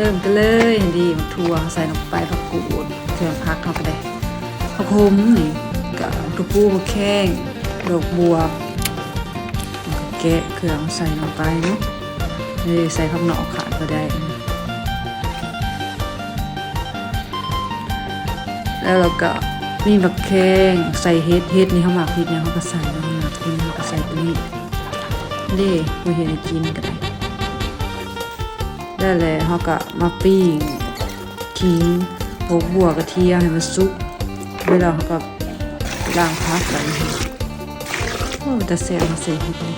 ເລີ່ມກັນເລີຍ. ນີ້ ໝາກຖົ່ວໃສ່ລົງໄປ, ຜັກກູດ, ເຄື່ອງຜັກເຮົາກະໄດ້, ຜັກໂຂມນີ້, ກະກະປູ, ໝາກແຂ້ງ, ດອກບວບ, ແກະເຄື່ອງໃສ່ລົງໄປເນາະ. ນີ້ ໃສ່ຜັກໜອກຂາດບໍ່ໄດ້. ແລ້ວເຮົາກະມີໝາກແຂ້ງ, ໃສ່ເຫັດ, ເຫັດນີ້ເຮົາມັກເຫັດຫຍັງເຮົາກະໃສ່ເນາະ, ເຫັດເຮົາກະໃສ່ໂຕນີ້ເດ້, ບໍ່ເຫັດໃຫ້ກິນກະໄດ້. ແລ້ວແຫຼະ ເຮົາກະມາປີ້ງ ຂີງ, ດອກບວບ, ກະທຽມໃຫ້ມັນສຸກ. ແລ້ວເຮົາກະລ້າງຜັກບາດນີ້. ໂອ້ ຕາແຊບເນາະ ໃສ່ເຫັດນີ້.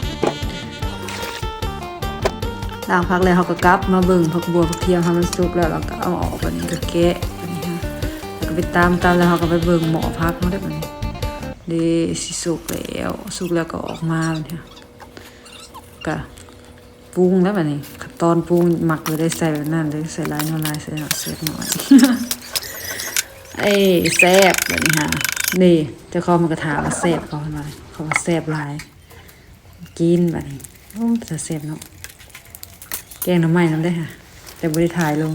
ລ້າງຜັກແລ້ວ ເຮົາກະກັບມາເບິ່ງຜັກບວບ, ກະທຽມໃຫ້ມັນສຸກແລ້ວ ເຮົາກະເອົາອອກ. ບາດນີ້ກະແກະ ບາດນີ້ ເຮົາກະໄປຕຳ, ຕຳແລ້ວເຮົາກະໄປເບິ່ງໝໍ້ຜັກເຮົາເດ້. ບາດນີ້ເດ້ ຊິສຸກແລ້ວ, ສຸກແລ້ວກະອອກມາ. ບາດນີ້ກະ ປຸງແລ້ວບາດນີ້. ຂັ້ນຕອນປຸງມັກເລີຍ ໄດ້ໃສ່ແບບນັ້ນເລີຍ, ໃສ່ຫຼາຍໜ້ອຍຫຼາຍ, ໃສ່ໜ້ອຍແຊບໜ້ອຍ. ເອີ ແຊບບາດນີ້ຫາ. ນີ້ ເຈົ້າຂອງມັນກະຖາມວ່າແຊບບໍ່, ເພິ່ນວ່າ ເຂົາວ່າແຊບຫຼາຍ. ກິນບາດນີ້. ໂອ້ ຕາແຊບເນາະ. ແກງໜໍ່ໄມ້ນຳເດ້ຫາ, ແຕ່ບໍ່ໄດ້ຖ່າຍລົງ.